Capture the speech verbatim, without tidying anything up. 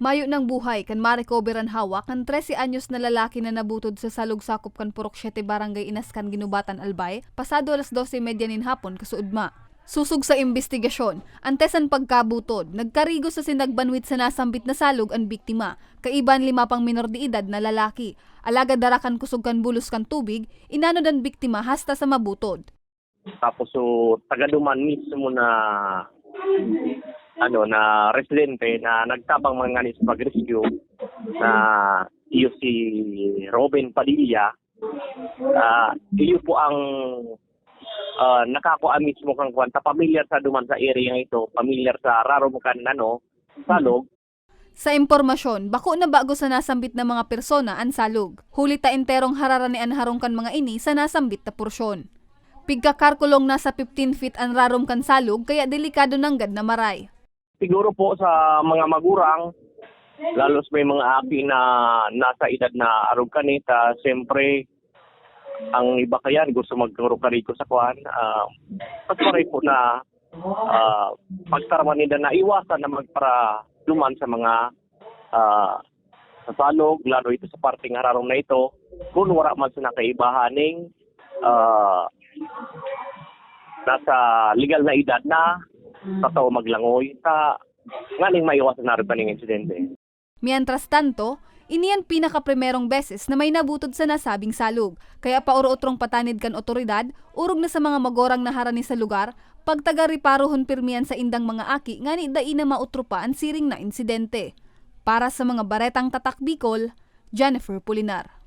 Mayo nang buhay kan ma-recover an hawak kan trese anyos na lalaki na nabutod sa salog sakop kan Purok Siete, Barangay Inascan, Guinobatan, Albay, pasado alas dose y media nin hapon kasuodma. Sosog sa imbestigasyon, antes an pagkabutod, nagkarigos asin nagbanwit sa nasambit na salog an biktima, kaiba an lima pang menor de edad na lalaki. Alagad dara kan kusog kan bulos kan tubig, inanod an biktima hasta sa mabutod. Tapos so taga-Duman mismo na ano na residente na nagtabang man ngani sa pag-rescue na iyo si Robin Padilla, ah, iyo po ang, ah, nakakua mismo kan kuwan ta pamilyar sa duman sa area nga ito, pamilyar sa rarom kan ano, salog. Sa impormasyon, bako na bago sa nasambit na mga persona an salog. Huli ta enterong harara ni an harong kan mga ini sa nasambit na porsyon. Pigkakarkulong nasa fifteen feet an rarom kan salog kaya delikado nanggad na maray. Siguro po sa mga magurang, lalos may mga aki na nasa edad na arog kani, ta siyempre ang iba kayan gusto magkarog-karigo sa kuan, ah, mas maray po na, ah, pagtarman ninda na iwasan na magparaduman sa mga, ah, sa salog, lalo ito sa parteng hararong na ito, kun wara man sina kaibahan ning, ah, nasa legal na edad na, sa tao maglangoy, sa nganing maiwasan na rin pa ning insidente. Mientras tanto, ini an pinakaprimerong beses na may nabutod sa nasabing salog, kaya paorotrong patanid kan otoridad, orog na sa mga magorang na harani sa lugar, pagtaga reparohon pirmi an saindang mga aki ngani dai na maotro pa an siring na insidente. Para sa mga Baretang Tatak Bicol, Jennifer Pulinar.